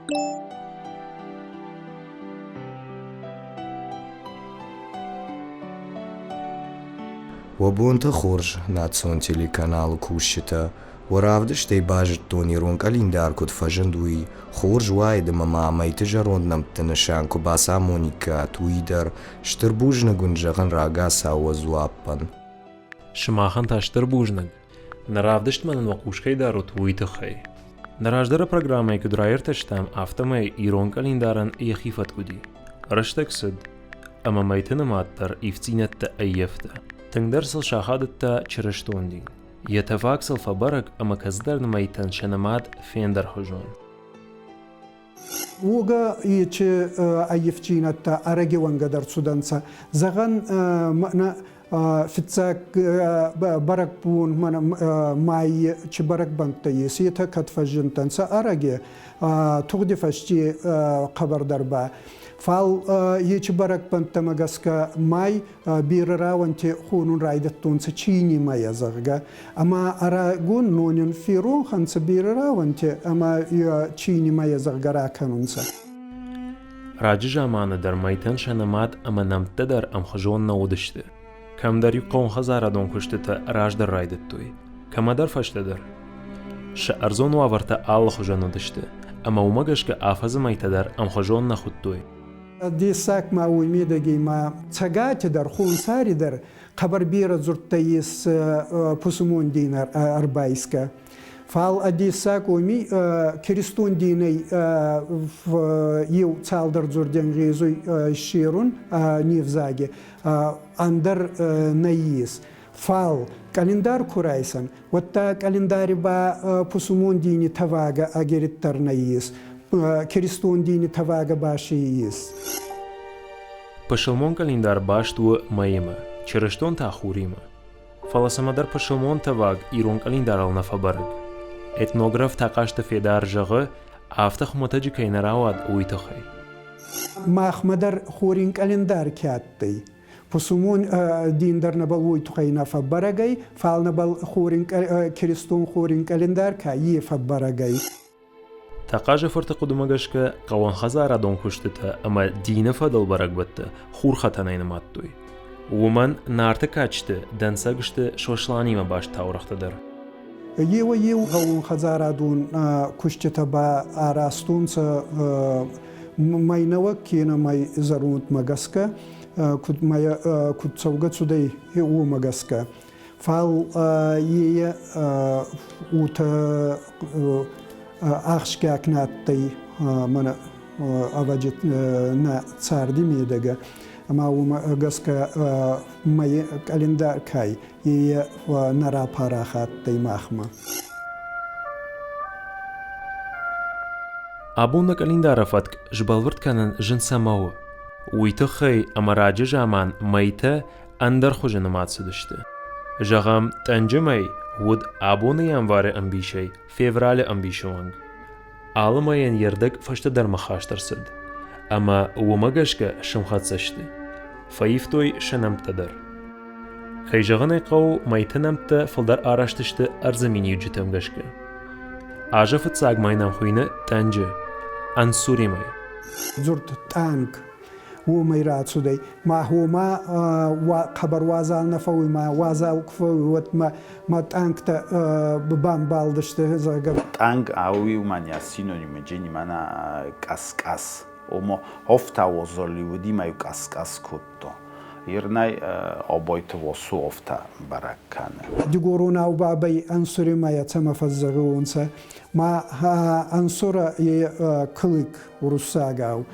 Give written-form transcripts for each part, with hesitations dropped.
Уӕ бонтӕ хорз, национ телеканалы кусджытӕ! Уӕ равдыстӕй базыдтон, ирон къӕлиндар куыд фӕзынд, уый. Хорз уаид ӕмӕ ма мӕйты зӕронд нӕмтты нысан куы бацамониккат, уый дӕр. Стыр бузныг уын зӕгъын рагацау уӕ дзуаппӕн. Сымахӕн та стыр бузныг, нӕ равдыстмӕ нын уӕ хъус кӕй дарут, уый тыххӕй. Нӕ раздӕры программӕйы куыд раиртӕстам, афтӕмӕй ирон къӕлиндарӕн йӕхи фӕтк уыди. Рӕстӕг цыд, ӕмӕ мӕйты нымад дӕр ивддзинӕдтӕ ӕййӕфта. Тынгдӕр сыл сахадыдта чырыстон дин. Йӕ тӕваг сыл фӕбӕрӕг ӕмӕ кӕцыдӕр мӕйтӕн сӕ нымад фендӕрхуызон. Уогӕ ечи ӕййивддзийнӕдтӕ ӕрӕги уӕнгӕ дӕр цудӕнцӕ. Зӕгъӕн, мӕнӕ фиццаг бӕрӕгбон мӕнӕ майи чи бӕрӕгбӕнттӕ ес, етӕ кӕд фӕззиндтӕнцӕ ӕрӕги, тугъди фӕсте хъӕбӕрдӕр ба. Фал ечи бӕрӕгбӕнттӕмӕ гӕсгӕ май берӕ рауӕнти хонун райдӕдтонцӕ чийни мӕйӕ, зӕгъгӕ. Ӕма ӕрӕгон нонин феронх ӕнцӕ берӕ рауӕнти ӕма чийни мӕйӕ, зӕгъгӕ, ракӕнунцӕ. Раджы заманы дӕр мӕйтӕн сӕ нымад ӕмӕ нӕмттӕ дӕр ӕмхуызон нӕ уыдысты. Кӕмдӕр-иу хъӕуонхӕдзарадон куыстытӕ раздӕр райдыдтой, кӕмӕдӕр фӕстӕдӕр. Сӕ ӕрдзон уавӕртӕ алыхуызӕн уыдысты, ӕмӕ уымӕ гӕсгӕ афӕдзы мӕйтӕ дӕр ӕмхуызон нӕ хуыдтой. Дессаг ма уой медӕги ма Цӕгати дӕр, Хонсари дӕр хъӕбӕр берӕ дзурдтӕ ес пусумон дин ӕрбайсгӕ. Фал дессаг уоми киристон динӕй еу цалдӕр дзурдӕн гъезуй иссерун не взаги, ӕндӕр нӕййес. Фал къӕлиндар ку райсӕн, уӕдта къӕлиндари ба пусумон дини тӕвагӕ ӕгириддӕр нӕййес, киристон дини тӕвагӕ ба си ес. Пысылмон къӕлиндар баст у мӕимӕ, чырыстон та хуримӕ. Фӕлӕ цӕмӕдӕр пысылмон тӕваг ирон къӕлиндарыл нӕ фӕбӕрӕг. Этнограф Тахъазты Федар зӕгъы, афтӕ хуымӕтӕджы кӕй нӕ рауад, уый тыххӕй. Махмӕ дӕр хорин къӕлиндар ке адтӕй, Пусумон дин дӕр нӕбал уой туххӕй нӕ фӕббӕрӕг ӕй, фал нӕбал хорин киристон хорин къӕлиндар ка е фӕббӕрӕг ӕй. Тахъазы-фырты хъуыдымӕ гӕсгӕ, хъӕуӕнхӕдзарадон куыстытӕ ӕмӕ дины фӕдыл бӕрӕгбӕттӕ хурхӕтӕнӕй нымадтой. Уымӕн Нарты кадджыты дӕнцӕг сты Сосланимӕ баст таурӕгътӕ дӕр. Еуӕй-еу гъӕуонхӕдзарадон куститӕ ба аразтонцӕ мӕйнӕуӕг кенӕ мӕй зӕрондмӕ гӕсгӕ, куд мӕйӕ куд цӕугӕ цудӕй, уомӕ гӕсгӕ. Фал е уотӕ ахсгиаг нӕ адтӕй мӕнӕ ӕвӕджи нӕ царди медӕгӕ. Ӕма уомӕ гӕсгӕ мӕйи къӕлиндар кай е нӕ рапарахат адтӕй махмӕ. Абон нӕ къӕлиндары фӕтк сбӕлвырд кӕнын зын цӕмӕ у? Уый тыххӕй ӕмӕ раджы заман мӕйтӕ ӕндӕр хуызы нымад цыдысты. Зӕгъӕм, тъӕнджы мӕй уыд абоны январы ӕмбисӕй февралы ӕмбисы онг. Алы мӕйӕн йе рдӕг фӕстӕдӕрмӕ хаст ӕрцыд, ӕмӕ уымӕ гӕсгӕ сӕмхӕццӕ сты. Фӕивтой сӕ нӕмттӕ дӕр. Кӕй зӕгъын ӕй хъӕуы, мӕйты нӕмттӕ фылдӕр арӕзт сты ӕрдзы миниуджытӕм гӕсгӕ. Азы фыццаг мӕй нӕм хуыйны Тъӕнджы, Ансури мӕй. Дзурд тъанг уомӕй рацудӕй. Ма уомӕ хъӕбӕр уазал нӕ фӕууй, ма уазал ку фӕууй, уӕд ма ма тъӕнгтӕ бамбалдысты, зӕгъгӕ. Тъанг ауи мӕнӕ синонимы джени мӕнӕ къӕс-къӕс. Ома офтӕ уозоли уыди ма иу къӕс-къӕс кодта. Ирнӕй Абайты Васо офтӕ бӕрӕг кӕны. Дигоронау бабӕй ӕнсури мӕйӕ цӕмӕ фӕззӕгъиуонцӕ, ма ӕнсура е клык уруссагау.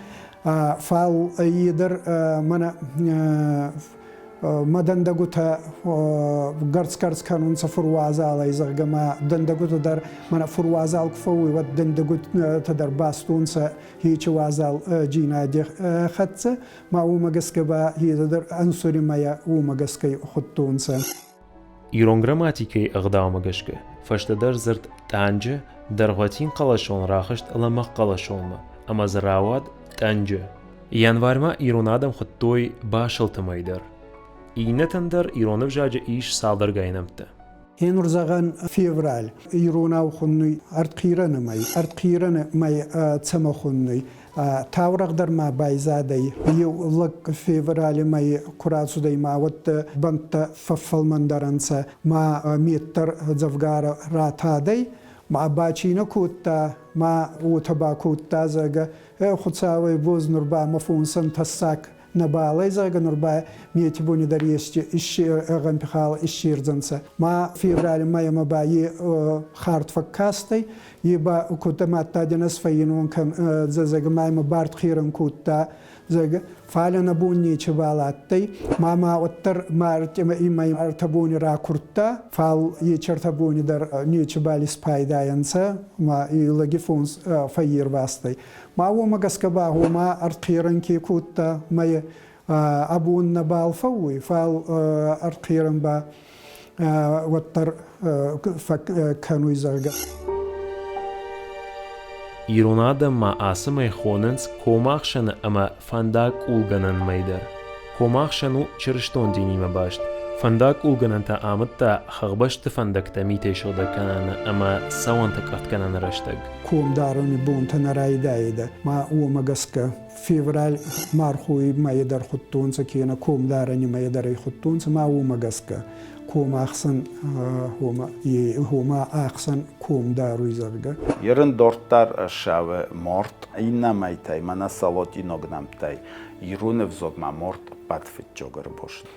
Фал е дӕр мӕнӕ мӕ дӕндӕгутӕ гӕрц-гӕрц кӕнунцӕ фуруазалӕй, зӕгъгӕ, ма дӕндӕгутӕ дӕр мӕнӕ фуруазал ку фӕууй, уӕд дӕндӕгутӕ дӕр бастунцӕ хечи уазал джийнади хӕццӕ, ма уомӕ гӕсгӕ ба етӕ дӕр ӕнсури мӕйӕ уомӕ гӕсгӕ худтонцӕ. Ирон грамматикӕйы ӕгъдаумӕ гӕсгӕ, фӕстӕдӕр дзырд тъанджы дӕргъвӕтин хъӕлӕсон рахызт лӕмӕгъ хъӕлӕсонмӕ ӕмӕ дзы рауад тъӕнджы. Январьмӕ ирон адӕм хуыдтой Басылты мӕй дӕр. Иннӕтӕн дӕр ирон ӕвзаджы ис цалдӕргай нӕмттӕ. Енур зӕгъӕн февраль иронау хуннуй ӕртхъирӕны мӕй, ӕртхъирӕны мӕй цӕмӕ хуннуй. Таурӕгъ дӕр ма байзадӕй. Еу лӕг феврали мӕй ку рацудӕй ма уӕд бӕнттӕ фӕффӕлмӕндӕр ӕнцӕ, ма мет дӕр дзӕвгарӕ ратадӕй. Ма бачийнӕ кодта, ма уотӕ бакодта, зӕгъгӕ, Хуцауӕй боз нур ба мӕ фонсӕн тӕссаг нӕбал ӕй, зӕгъгӕ, нур ба мети буни дӕр ести гъӕмпихал иссердзӕнцӕ. Ма феврали мӕйӕмӕ ба е хард фӕккастӕй, е ба кодта мадта дӕнӕс фӕййинон кӕм зӕгъгӕ, ма имӕ бартхъерӕн кодта, зӕгъгӕ. Фалӕ нӕ бон нечебал адтӕй, ма ма уӕддӕр мартъемӕ имӕ ӕртӕ бони ракурдта, фал ечи ӕртӕ бони дӕр нечебал испайда ӕнцӕ, ма и лӕги фонс фӕййервазтӕй. Ма уомӕ гӕсгӕ ба гъома ӕртхъерӕн ке кодта, ма абон нӕбал фӕууй, фал ӕртхъерӕн ба уӕддӕр кӕнуй, зӕгъгӕ. Ирон адӕм ма ацы мӕй хонынц комахсӕны ӕмӕ фӕндагкъулгӕнӕн мӕй дӕр. Комахсӕн у чырыстон динимӕ баст. Фӕндагкъулгӕнӕн та амыдта хӕхбӕсты фӕндӕгтӕ митӕй сыгъдӕг кӕныны ӕмӕ цӕуӕнтӕ къӕртгӕнӕны рӕстӕг. Ком дарыны бонтӕ нӕ райдайидӕ, ма уомӕ гӕсгӕ февраль мархойы мӕйы дӕр хуыдтонцӕ кенӕ комдарӕни мӕйы дӕр ӕй хуыдтонцӕ, ма уомӕ гӕсгӕ комахсӕн гъома ӕхсӕн ком даруй, зӕгъгӕ. Ерын дарддӕр ссӕуы март, иннӕ мӕйтӕй мӕнӕ салатинаг нӕмттӕй ирон ӕвзагмӕ март ӕппӕт фыццаг ӕрбаст.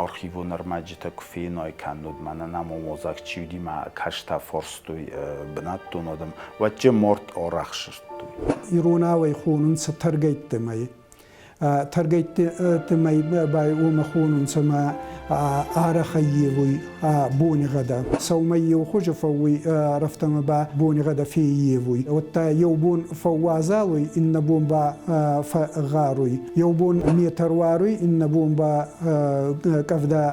Архивон ӕрмӕджытӕ куы феной кӕннод мӕнӕ нӕм омодзаг чи уыди мӕ кӕстӕ фарстой бынӕттон адӕм, уӕдче март арӕх сырдтой. Иронау ӕй хонунцӕ тӕргӕйтты мӕй. Тӕргӕйтти мӕй ба уомӕ хонунцӕ ма арӕх ӕййевуй бонигъӕдӕ. Сӕумӕй еу хузӕ фӕууй, рӕфтӕмӕ ба бонигъӕдӕ феййевуй. Уӕдта еу бон фӕууазал уй, иннӕ бон ба фӕгъгъар уй. Еу бон мет ӕруаруй, иннӕ бон ба къӕвда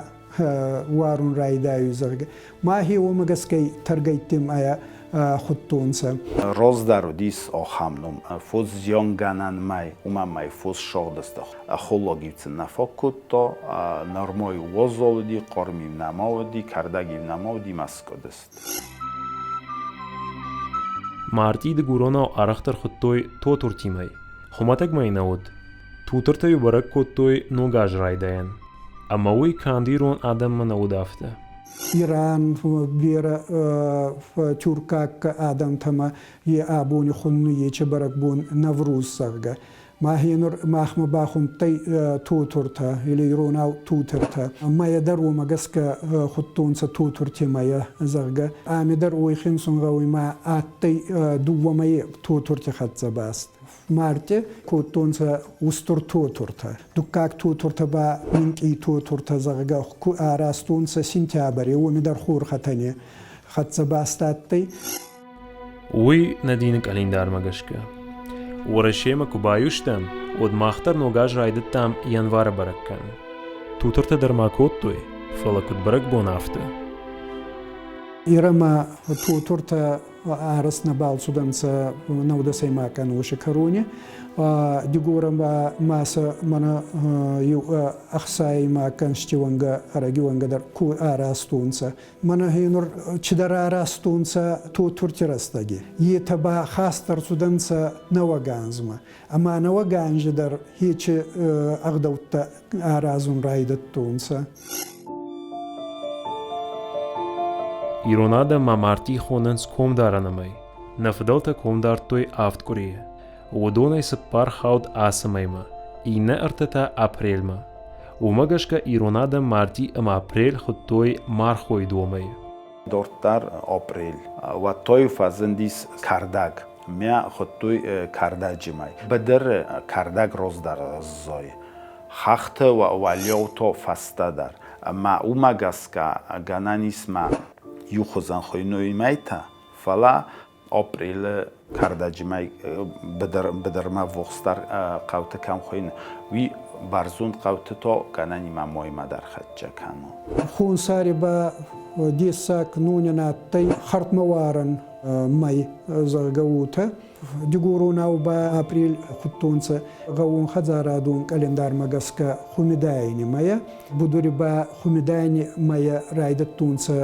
уарун райдайуй, зӕгъгӕ. Ма хе уомӕ гӕсгӕ тӕргӕйттем ӕ худтонцӕ. Раздӕр уыдис ахӕм ном фос зиангӕнӕн мӕй, уымӕн мӕй фос сагъдысты. Холлаг-иу сын нӕ фаг кодта, нормӕ-иу уазал уыди, хъарм-иу нӕма уыди, кӕрдӕг-иу нӕма уыди, мӕ скъуыдысты. Мартъи дыгуронау арӕхдӕр хуыдтой Тотуртимӕ. Хуымӕтӕг мӕй нӕ уыд. Тутыртӕ-иу бӕрӕг кодтой Ног азы райдайӕн. Ӕмӕ уый канд ирон адӕммӕ нӕ уыд афтӕ. Иран берӕ тюркаг адӕмтӕмӕ е абони хуннуй ечи бӕрӕгбон Навруз, зӕгъгӕ. Ма хенур махмӕ бахундтӕй тутуртӕ или иронау тутыртӕ. Мӕйӕ дӕр уомӕ гӕсгӕ худтонцӕ тутурти мӕйӕ, зӕгъгӕ. Ами дӕр уой хинцун гъӕуй ма адтӕй дууӕ мӕйи тутурти хӕццӕ баст. Марти кодтонцӕ устур тотуртӕ. Дуккаг тотуртӕ ба минкъий тотуртӕ, зӕгъгӕ, ку аразтонцӕ сентябри, уоми дӕр хорхӕтӕни хӕццӕ баст адтӕй. Уый нӕ дины къӕлиндармӕ гӕсгӕ. Уӕрӕсемӕ куы баиу стӕм, уӕд мах дӕр ног аз райдыдтам январы бӕрӕг кӕнын. Тутыртӕ дӕр ма кодтой, фӕлӕ куыд бӕрӕгбон, афтӕ. Ирӕмӕ тутуртӕ арӕзт нӕбал цудӕнцӕ нӕудӕсӕймаг ӕноси кӕрони. Дигорӕмӕ ма сӕ мӕнӕ еу ӕхсайӕймаг ӕнзти уӕнгӕ, ӕрӕги уӕнгӕ дӕр ку аразтонцӕ. Мӕнӕ гьенур чидӕр аразтонцӕ тотурти рӕстӕги. Етӕ ба хаст ӕрцудӕнцӕ нӕуӕг анзмӕ. Ӕма нӕуӕг анзи дӕр хечи ӕгъдӕуттӕ аразун райдӕдтонцӕ. Ирон адӕм ма мартъи хонынц комдарӕны мӕй. Нӕ фыдӕлтӕ ком дардтой авд къуырийы. Уыдонӕй цыппар хауд ацы мӕймӕ, иннӕ ӕртӕ та апрельмӕ. Уымӕ гӕсгӕ ирон адӕм мартъи ӕмӕ апрель хуыдтой мархойы домӕй. Дарддӕр апрель. Уӕд фӕзындис кӕрдӕг. Мӕ хуыдтой кӕрдӕджы мӕй. Быдыры кӕрдӕг раздӕр сзайы. Хӕхты уӕлиау фӕстӕдӕр. Ӕмӕ уымӕ гӕсгӕ гӕнӕн ис мӕ иухуызӕн хуыйной мӕйтӕ, фӕлӕ апрелы кӕрдӕджы мӕй быдырмӕ ввахсдӕр хъӕуты кӕм хуыйны, уый бӕрзонд хъӕуты та гӕнӕн и мӕ моймӕ дӕр хӕццӕ кӕнон. Хонсари ба Дессаг нонӕн адтӕй хӕрдмӕуарӕн мӕй, зӕгъгӕ, уотӕ. Дигоронау ба апрель худтонцӕ гъӕууонхӕдзарадон къӕлиндармӕ гӕсгӕ хумидайӕни мӕйӕ, будури ба хумидайӕни мӕйӕ райдӕдтонцӕ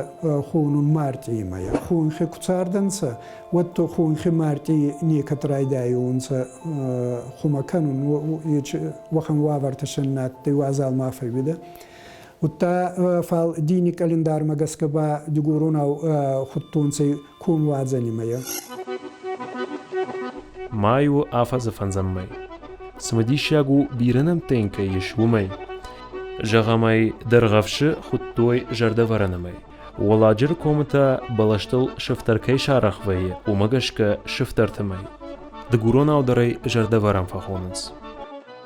хонун мартъий мӕйӕ. Хонхи ку цардӕнцӕ, уӕд хонхи мартъий некӕд райдайуонцӕ хумӕ кӕнун, уӕхӕн уавӕртӕ син нӕ адтӕй, уазал ма фӕууидӕ. Удта фал дини къӕлиндармӕ гӕсгӕ ба дигоронау худтонцӕ комуадзӕни мӕйӕ. Май у афӕдзы фӕндзӕм мӕй. Цымыдисаг у, бирӕ нӕмттӕ йын кӕй ис, уымӕй. Зӕгъӕм ӕй, Дӕргъӕвсы хуыдтой зӕрдӕвӕрӕны мӕй. Уӕлладжыры комы та бӕлӕстыл сыфтӕр кӕй сарӕх вӕййы, уымӕ гӕсгӕ сыфтӕрты мӕй. Дыгуронау дӕр ӕй зӕрдӕвӕрӕн фӕхонынц.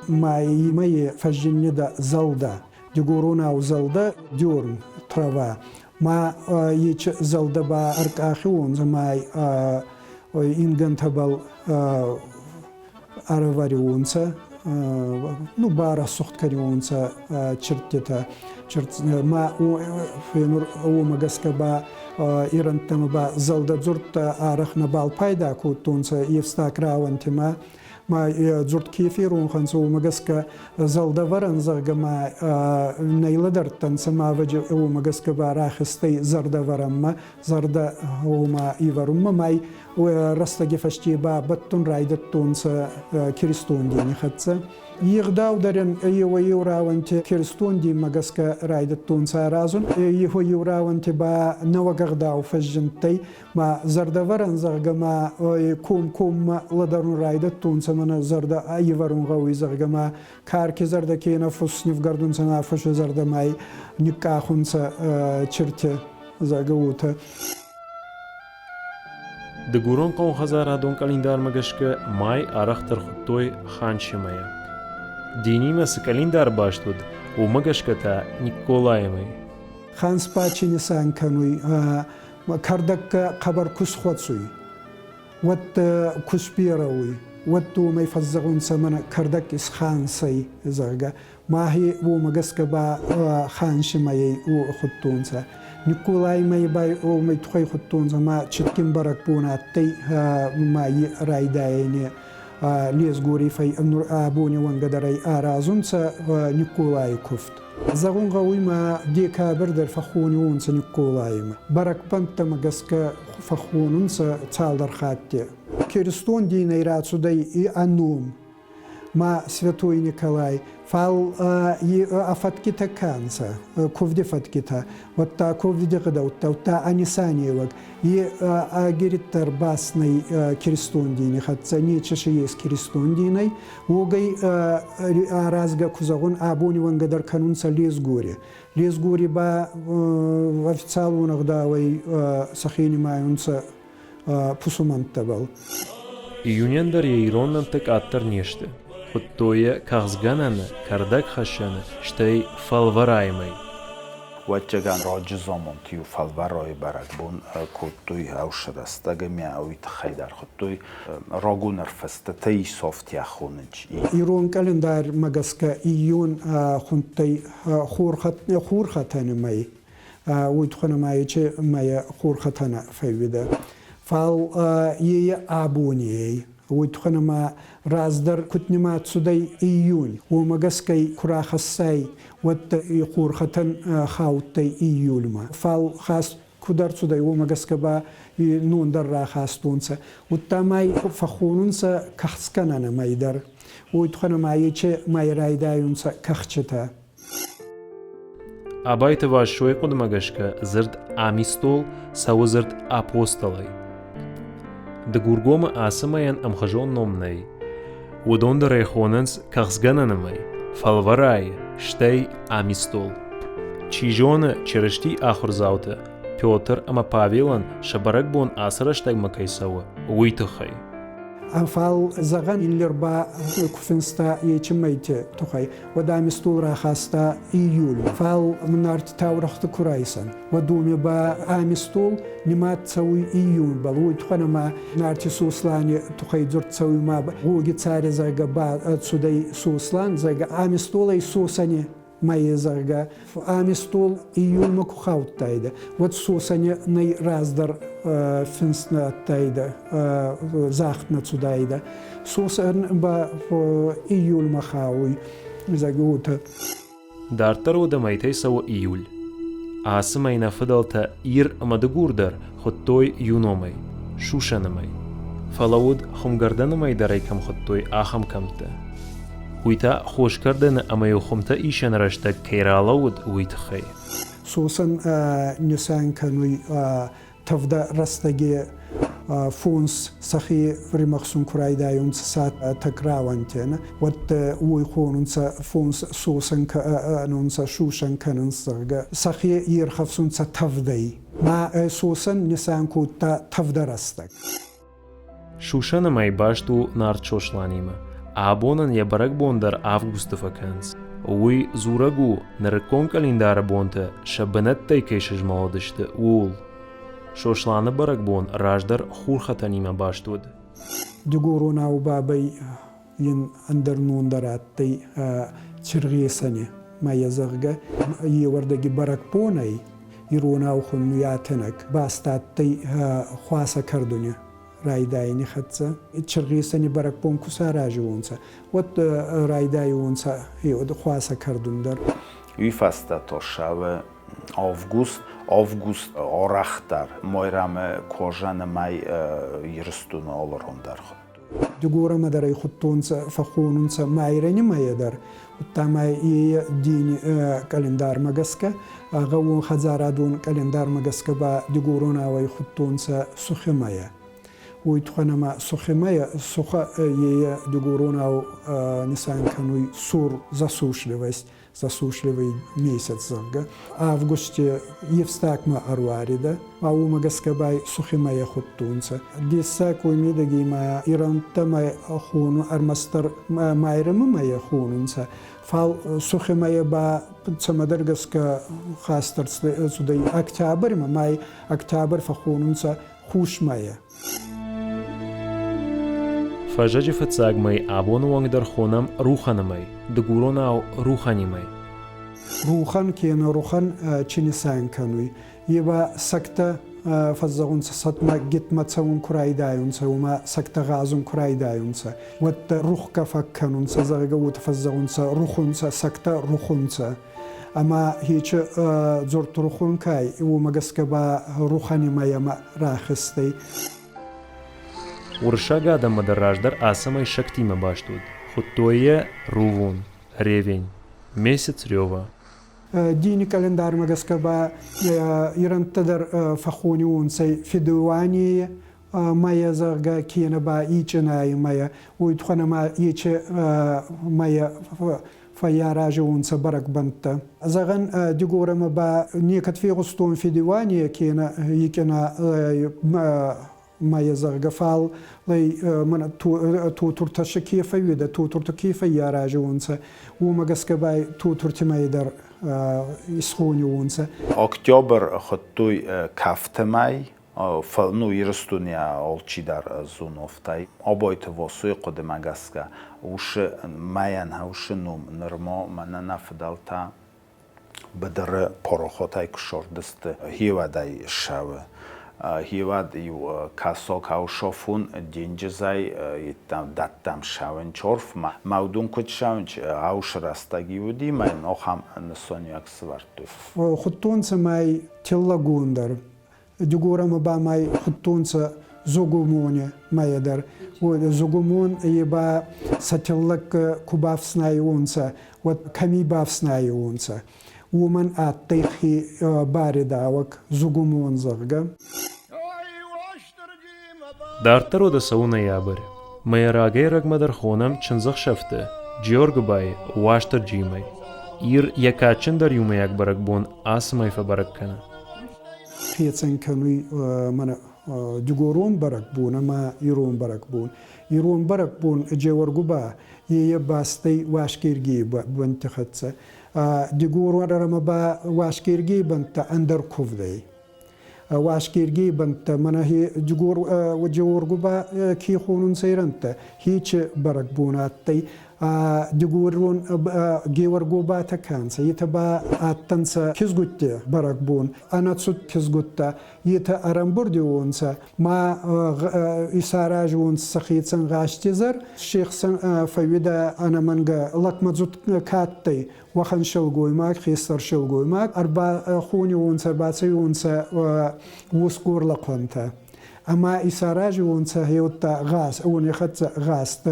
Мӕйы фӕззиннидӕ зӕлдӕ, дигоронау зӕлдӕ дёрн, трава. Ма ечи зӕлдӕ ба ӕркъахиуонцӕ ма ингӕнтӕбӕл ӕрӕвӕриуонцӕ, ну, барӕсугъд кӕниуонцӕ чирттитӕ. Ма фенур уомӕ гӕсгӕ ба ирӕнттӕмӕ ба зӕлдӕ дзурдтӕ арӕх нӕбал пайда кодтонцӕ ефстаг рауӕнтимӕ. Ма дзурд ке феронхӕнцӕ, уомӕ гӕсгӕ зӕлдӕвӕрӕн, зӕгъгӕ, ма нӕ лӕдӕрдтӕнцӕ, ма уомӕ гӕсгӕ ба рахизтӕй зӕрдӕвӕрӕнмӕ, зӕрдӕ уома ивӕрунмӕ, ма рӕстӕги фӕсте ба бӕттун райдӕдтонцӕ киристон дини хӕццӕ. Егъдау дӕр еуӕй-еу рауӕнти киристон динмӕ гӕсгӕ райдӕдтонцӕ аразун, еуӕй-еу рауӕнти ба нӕуӕг ӕгъдау фӕззиндтӕй, ма зӕрдӕвӕрӕн, зӕгъгӕ, ма комкоммӕ лӕдӕрун райдӕдтонцӕ, мӕнӕ зӕрдӕ ивӕрун гъӕуй, зӕгъгӕ, ма карки зӕрдӕ кенӕ фус нивгӕрдунцӕ, ма фуси зӕрдӕмӕ никкъахунцӕ чирти, зӕгъгӕ, уотӕ. Дыгурон хъӕуыхӕдзарадон къӕлиндармӕ гӕсгӕ май арӕхдӕр хуыдтой Ханчимӕйӕ. Динимӕ цы къӕлиндар баст уыд, уымӕ гӕсгӕ та Никколайы мӕй. Ханспачи нисан кӕнуй кӕрдӕггӕ хъӕбӕр ку схуӕцуй, уӕд ку сберӕ уй, уӕд уомӕй фӕззӕгъунцӕ мӕнӕ кӕрдӕг исхансӕй, зӕгъгӕ. Махи уомӕ гӕсгӕ ба ханси мӕйӕй худтонцӕ. Никколай мӕй ба уомӕй туххӕй худтонцӕ ма цитгин бӕрӕгбон адтӕй майи райдайӕни Лезгори абони уӕнгӕ дӕр ӕй аразунцӕ Никколайи куфт. Зӕгъун гъӕуй ма декабрь дӕр фӕххониуонцӕ Никколайимӕ. Бӕрӕгбӕнттӕмӕ гӕсгӕ фӕххонунцӕ цалдӕр хатти. Киристон динӕй рацудӕй и ӕ ном ма Святой Николай, фал а фӕткитӕ ка нцӕ, кувди фӕткитӕ, уӕдта кувди гъдӕуттӕ, уӕдта ӕ нисанеуӕг, и ӕгириддӕр баснӕй киристон дини хӕццӕ, нечи си ес киристон динӕй, уогӕй аразгӕ ку зӕгъун, абони уӕнгӕ дӕр кӕнунцӕ лезгори. Лезгори ба официалон ӕгъдауӕй сӕхе нимайунцӕ пусумӕнттӕбӕл. Июнӕн дӕр йӕ ирон нӕмттӕ къаддӕр не сты. Хуыдтой йӕ кӕгъдзгӕнӕны, кӕрдӕгхӕссӕны, стӕй фӕлвӕрайы мӕй. Ӕвӕццӕгӕн, раджы заманты-иу фӕлвӕрайы бӕрӕгбон кодтой ӕвсы рӕстӕг ӕмӕ уый тыххӕй дӕр хуыдтой рагон ӕрфӕстытӕ исофтӕ хонынц. Ирон къӕлиндармӕ гӕсгӕ июнь хундтӕй хурхӕтӕны мӕй. Уой туххӕн ӕма ечи мӕйӕ хорхӕтӕнӕ фӕууидӕ. Фал е абони ӕй. Уой туххӕн ӕма раздӕр куд нимад цудӕй июнь, уомӕ гӕсгӕ ку рахӕссай, уӕд хорхӕтӕн хаудтӕй июльмӕ. Фал хаст куд ӕрцудӕй, уомӕ гӕсгӕ ба нун дӕр рахастонцӕ. Удта ма фӕххонунцӕ кӕхцгӕнӕн мӕй дӕр. Уой туххӕн ӕма ечи мӕй райдайунцӕ кӕхчитӕ. Абайты Вассойы хъуыдымӕ гӕсгӕ дзырд «амистол» цӕуы дзырд «апостол-ӕй». Дыгургомы ацы мӕйӕн ӕмхуызон ном нӕй. Уыдон дӕр ӕй хонынц кӕхцгӕнӕны мӕй, фӕлвӕрайы, стӕй амистол. Чи зоны, Чырысти ахуырдзаутӕ Петр ӕмӕ Павелӕн сӕ бӕрӕгбон ацы рӕстӕгмӕ кӕй цӕуы, уый тыххӕй. Фал зӕгъӕн Иллер ба ку финста ечи мӕйти туххӕй, уӕд ами стол рахаста июль. Фал Нарти таурӕхъти ку райсӕн, уӕд уоми ба ами стол нимад цӕуй июньбӕл. Уой туххӕн ӕма Нарти Сослани туххӕй дзурд цӕуй ма гъоги цари, зӕгъгӕ, ба цудӕй Сослан, зӕгъгӕ, ами столӕй сосӕни. мӕйы, зӕгъгӕ, ами стол июльмӕ ку хаудтайдӕ, уӕд сосӕни нӕй раздӕр финст нӕ адтайдӕ, загъд нӕ цудайдӕ. Сосӕн ба июльмӕ хауй, зӕгъгӕ, уотӕ. Дарддӕр уӕдӕ мӕйтӕй цӕуы июль. Ацы мӕй нӕ фыдӕлтӕ Ир ӕмӕ Дыгур дӕр хуыдтой иу номӕй – Сусӕны мӕй. Фӕлӕ уыд, хуымгӕрдӕны мӕй дӕр ӕй кӕм хуыдтой, ахӕм кӕмттӕ. Уый та хосгӕрдӕны ӕмӕ-иу хуымтӕ исӕн рӕстӕг кӕй ралӕууыд, уый тыххӕй. Сосӕн нисан кӕнуй тӕвдӕ рӕстӕги фонс сӕхе римӕхсун ку райдайунцӕ сӕ тӕк рауӕнтӕн, уӕд уой хонунцӕ фонс сосӕн кӕнунцӕ, сусӕн кӕнунц, зӕгъгӕ, сӕхе ерхӕфсунцӕ тӕвдӕй. Ма сосӕн нисан кодта тӕвдӕ рӕстӕг. Сусӕны мӕй баст у Нарт Сосланимӕ. Абон ын йӕ бӕрӕгбон дӕр августы фӕкӕнынц. Уый дзурӕг у, нырыккон къӕлиндары бонтӕ сӕ бынӕттӕй кӕй сызмӕлыдысты, ууыл. Сосланы бӕрӕгбон раздӕр хурхӕтӕнимӕ баст уыд. Дигоронау бабӕй ин ӕндӕр ном дӕр адтӕй Циргъесӕни мӕйӕ, зӕгъгӕ, еуӕрдӕги бӕрӕгбонӕй иронау хуннуй атӕнӕг баст адтӕй хуасӕ кӕрдуни райдайӕни хӕццӕ. Циргъесӕни бӕрӕгбон ку саразиуонцӕ, уӕд райдайуонцӕ хуасӕ кӕрдун дӕр. Уый фӕстӕ Тошавы август, август арӕхдӕр Майрӕмы кожаны мӕй Ирыстоны алырон дӕр хуыдтой. Дигорӕмӕ дӕр ӕй худтонцӕ, фӕххонунцӕ Майрӕни мӕйӕ дӕр, удта ма е дини къӕлиндармӕ гӕсгӕ, гъӕууонхӕдзарадон къӕлиндармӕ гӕсгӕ ба дигоронау ӕй худтонцӕ Сухи мӕйӕ. Уой туххӕн ӕма сухи мӕйӕ, сухӕ е дигоронау нисан кӕнуй сур, засушливость. Засушливый месяц, зӕгъгӕ. Августи ефстагмӕ ӕруаридӕ, ма уомӕ гӕсгӕ ба сухимӕ худтонцӕ. Дессаг уой медӕги ма ирӕнттӕ ма хону ӕрмӕстдӕр Майрӕмы мӕйӕ хонунцӕ, фал сухимӕ ба цӕмӕдӕр гӕсгӕ хаст ӕрцудӕй октябрьмӕ, май октябрь фӕххонунцӕ хусмӕйӕ. Фӕззӕджы фыццаг мӕй абоны онг дӕр хонӕм Рухӕны мӕй, дыгуронау Рухӕни мӕй. Рухан кенӕ Рухан чи нисан кӕнуй, е ба сӕгтӕ фӕззӕгъунцӕ сӕтмӕ гетмӕ цӕун ку райдайунцӕ, уома сӕгтӕ гъазун ку райдайунцӕ, уӕдта рухгӕ фӕккӕнунцӕ, зӕгъгӕ, уотӕ фӕззӕгъунцӕ рухунцӕ, сӕгтӕ рухунцӕ. Ӕма хечи дзурд рухун кай, уомӕ гӕсгӕ ба рухӕни мӕйӕмӕ рахизтӕй. Уырыссаг адӕммӕ дӕр раздӕр ацӕмӕй сӕгтимӕ баст уыд. Хуыдтой йӕ Рувун, ревень, месяц рева. Дини календармӕ гӕсгӕ ба ирӕнттӕ дӕр фӕххониуонцӕ Федуанийы мӕйӕ, зӕгъгӕ, кенӕ ба ичъинайы мӕйӕ, уой туххӕн ӕма ечи мӕйӕ фӕййаразиуонцӕ бӕрӕгбӕнттӕ. Зӕгъӕн, Дигорӕмӕ ба некӕд фегъустон федеуани кенӕ икъина мӕйӕ, зӕгъгӕ, фал мӕнӕ тутуртӕ си ке фӕууидӕ, тутуртӕ ке фӕййаразиуонцӕ, уомӕ гӕсгӕ ба тутурти мӕйӕ дӕр исхониуонцӕ. Октябрь хуыдтой кафты мӕй, ну, Ирыстони алчидӕр зоновтӕй. Абайты Васойы хъуыдымӕ гӕсгӕ, усы мӕйӕн усы ном нырма мӕнӕ нӕ фыдӕлтӕ быдыры парохотӕй куы ссардысты, хиуӕдӕй ссӕуы. Хиуӕд-иу кӕсаг аусафон денджызӕй дӕттӕм ссӕуын чорфмӕ. Мӕ уыдон куыд ссӕуынц, аусы рӕстӕг-иу уыди, мӕ йын ахӕм нысаниуӕг сӕвӕрдтой. Хуыдтонцӕ мӕй теллагон дӕр. Дигорӕмӕ ба мӕй худтонцӕ Зугумони мӕйӕ дӕр. Зугумон е ба сӕ тиллӕг ку бафснайуонцӕ, уӕд кӕми бафснайуонцӕ, уомӕн адтӕй хе баредауӕг Зугумон, зӕгъгӕ. Дарддӕр уӕдӕ цӕуы ноябрь. Мӕй рагӕй-рӕгмӕ дӕр хонӕм чындзӕхсӕвты, Джиоргуыбайы, Уастырджийы мӕй. Ир йӕ кадджындӕр иумӕйаг бӕрӕгбон ацы мӕй фӕбӕрӕг кӕны. Хецӕн кӕнуй мӕнӕ дигорон бӕрӕгбон ӕма ирон бӕрӕгбон. Ирон бӕрӕгбон Джеоргуба е бастӕй Уасгергийи бӕнтти хӕццӕ. Дигорон ӕма ба Уасгергийи бӕнттӕ ӕндӕр кувдӕй. Уасгергий бӕнттӕ мӕнӕ Джеоргуба ке хонунцӕ ирӕнттӕ, хечи бӕрӕгбон адтӕй. Дигорон Геуӕргобатӕ ка нцӕ, етӕ ба адтӕнцӕ кизгутти бӕрӕгбон, ӕнӕцуд кизгуттӕ. Етӕ ӕрӕмбурдиуонцӕ ма исаразиуонцӕ сӕхецӕн гъазтизӕр. Се хсӕн фӕууидӕ ӕнӕмӕнгӕ лӕгмӕдзуд ка адтӕй, уӕхӕн силгоймаг, хестӕр силгоймаг. Ӕрбахониуонцӕ, ӕрбацӕуиуонцӕ уосгор лӕхъуӕнтӕ. Ӕма исаразиуонцӕ гьеуӕдта гъаз, уони хӕццӕ гъазт.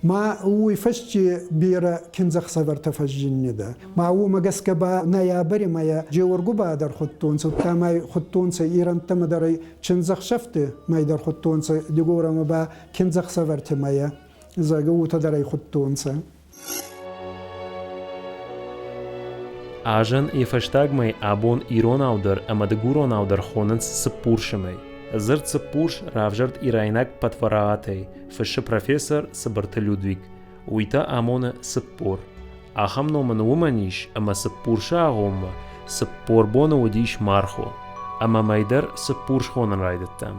Ма уой фӕсте берӕ киндзӕхсӕвӕртӕ фӕззиннидӕ. Ма уомӕ гӕсгӕ ба ноябри мӕйӕ Джеоргуба дӕр худтонцӕ, удта ма худтонцӕ ирӕнттӕмӕ дӕр ӕй киндзӕхсӕвти мӕй дӕр худтонцӕ, Дигорӕмӕ ба киндзӕхсӕвӕрти мӕйӕ, зӕгъгӕ, уотӕ дӕр ӕй худтонцӕ. Азӕн йӕ фӕстаг мӕй абон иронау дӕр ӕмӕ дыгуронау дӕр хонынц Цыппурсы мӕй. Дзырд Цыппурс равзӕрд ирайнаг Патвараатӕй, фыссы профессор Цыбырты Людвиг. Уый та амоны 40. Ахӕм ном ын уымӕн ис, ӕмӕ Цыппурсы агъоммӕ 40 боны уыдис мархо, ӕмӕ мӕй дӕр Цыппурс хонын райдыдтам.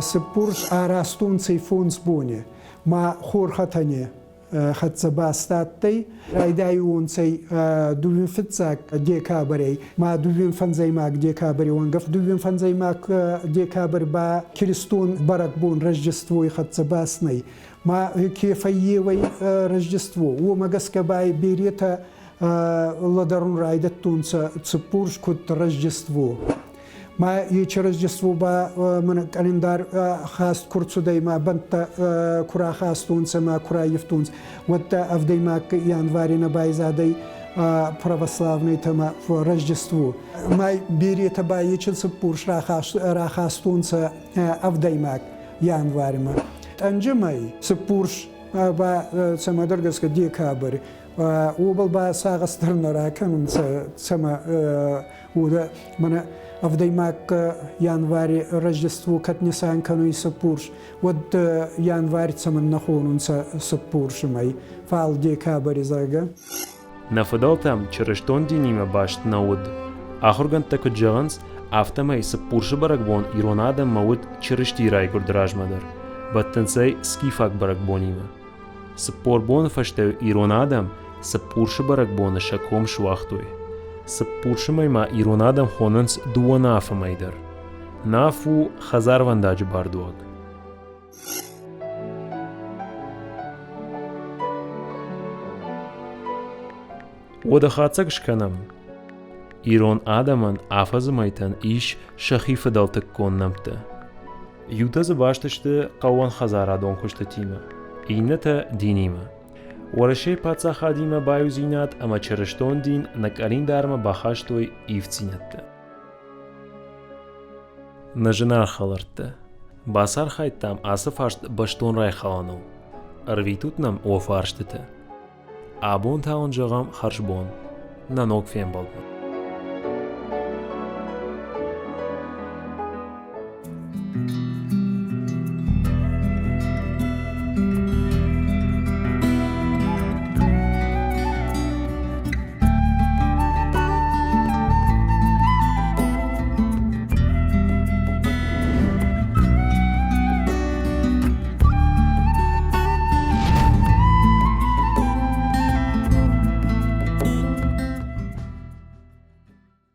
Цыппурс арӕзтонцӕ фондз бони, ма хорхӕтӕни хӕццӕ баст адтӕй. Райдайуонцӕ дууин фиццаг декабрӕй ма дууин фӕндзӕймаг декабри уӕнгӕ. Дууин фӕндзӕймаг декабрь ба киристон бӕрӕгбон Рождествой хӕццӕ баст нӕй. Ма ке фӕййевӕй Рождество, уомӕ гӕсгӕ ба беретӕ лӕдӕрун райдӕдтонцӕ Цыппурс куд Рождество. Ма ечи Рождество ба мӕнӕ къалендар хаст ку рцудӕй ма бӕнттӕ ку рахастонцӕ ма ку раййивтонцӕ, уӕдта ӕвдӕймаг январи нӕ байзадӕй православныйтӕмӕ Рождество. Ма беретӕ ба ечи Цыппурс рахастонцӕ ӕвдӕймаг январьмӕ. Тъӕнджы мӕй Цыппурс ба цӕмӕдӕр гӕсгӕ декабрь уобӕл ба сагъӕс дӕр нӕ ракӕнунцӕ, цӕмӕ уодӕ мӕнӕ ӕвдӕймаг январи Рождество кӕд нисан кӕнуй Цыппурс, уӕд январь цӕмӕннӕ хонунцӕ Цыппурсы мӕй, фал декабри, зӕгъгӕ. Нӕ фыдӕлтӕм чырыстон динимӕ баст нӕ уыд. Ахуыргӕндтӕ куыд зӕгъынц, афтӕмӕй Цыппурсы бӕрӕгбон ирон адӕммӕ уыд Чырыстийы райгуырды размӕ дӕр, бӕттынц ӕй скифаг бӕрӕгбонимӕ. 40 боны фӕстӕ ирон адӕм Цыппурсы бӕрӕгбоны сӕ ком суагътой. Цыппурсы мӕй ма ирон адӕм хонынц дыууӕ Нафы мӕй дӕр. Наф у хӕдзарвӕндаджы бардуаг. Уӕдӕ хатдзӕг скӕнӕм. Ирон адӕмӕн афӕдзы мӕйтӕн ис сӕхи фыдӕлтыккон нӕмттӕ. Иутӕ дзы баст сты хъӕууонхӕдзарадон куыстытимӕ, иннӕтӕ динимӕ. Уӕрӕсейы паддзахадимӕ баиудзинад ӕмӕ чырыстон дин нӕ къӕлиндармӕ бахастой ивддзинӕдтӕ. Нӕ зынаргъ хӕлӕрттӕ, бацархайдтам ацы фарст бӕстон райхалыныл. Ӕрвитут нӕм уӕ фарстытӕ. Абон та уын зӕгъӕм хӕрзбон. Нӕ ног фембӕлдмӕ.